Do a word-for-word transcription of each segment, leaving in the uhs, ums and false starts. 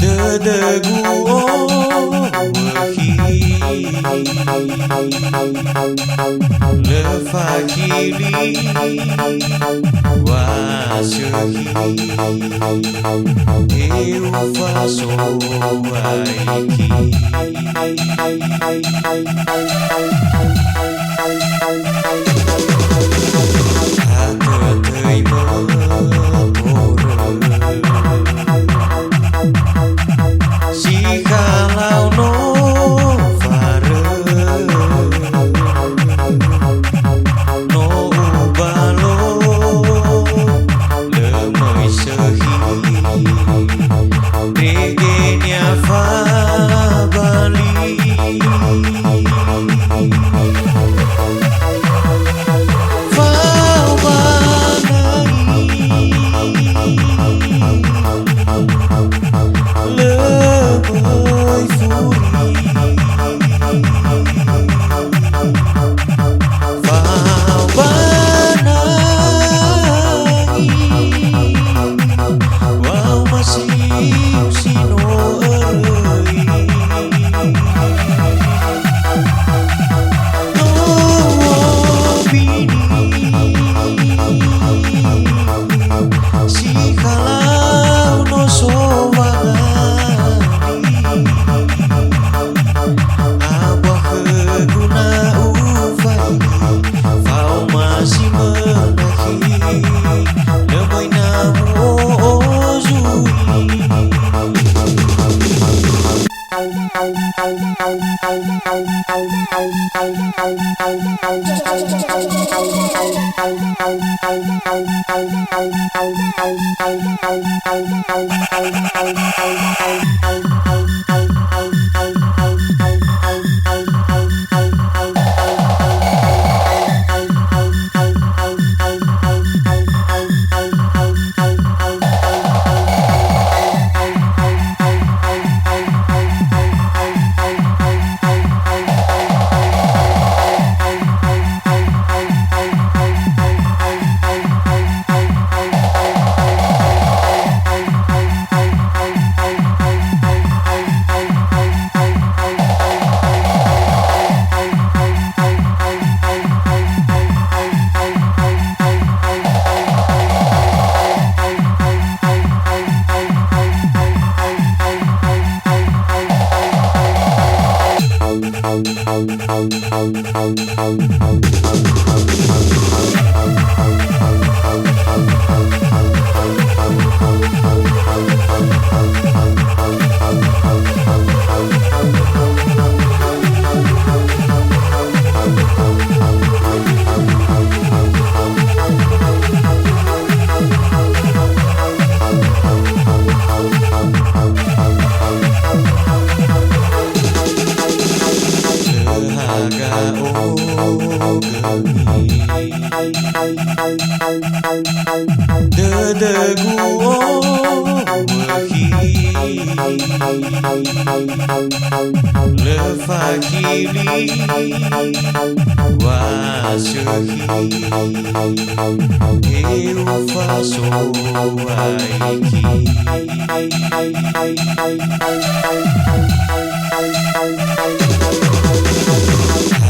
Dödögu owökhi, lö fahili wa sökhi, eu fasowaiki. Hatötöi mötorö, si halau no farö, no ubalo lö möi sökhi. Regenia fabali. Fao ba nai. Lö möi furi. Fao ba nai. Wa'omasiu si no öröi. No u'obini, si halau no sowangani. Abua khögu na ufaigi, fao ma si möna khi, lö möi na mu'o'o zui. Haga Dödögu omökhi, lö fahili wa sökhi, he ufasowaiki.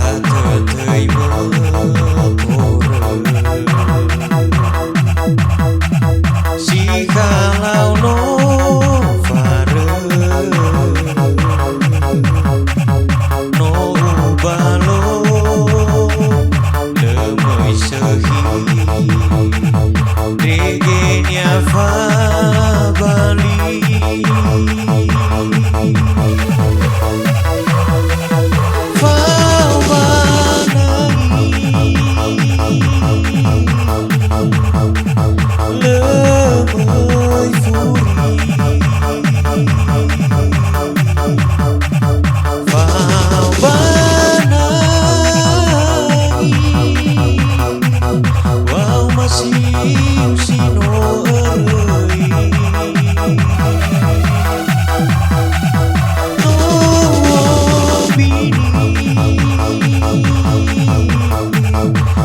Hatötöi mötorö, si halau no farö, no ubalo, lö möi sökhi, ndrege niafabali. Fao ba nangi, lö möi furi. Fao ba nangi, wa'auma siu si no öröi. No bini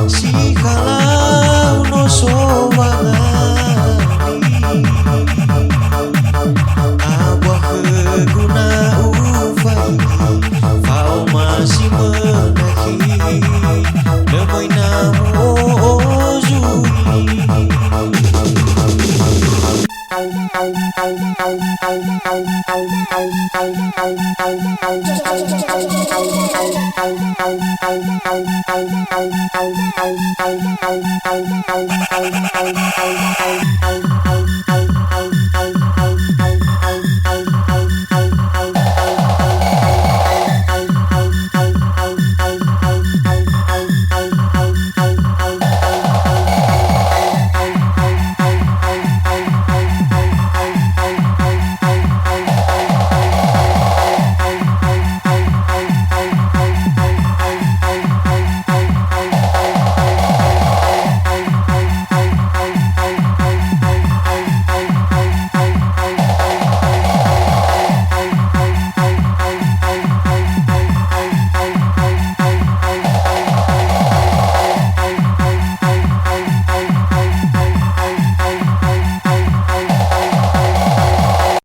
si halau no sowangani. Abua khögu na ufaigi, fao ma si möna khi, lö möi na mu'o'o zui.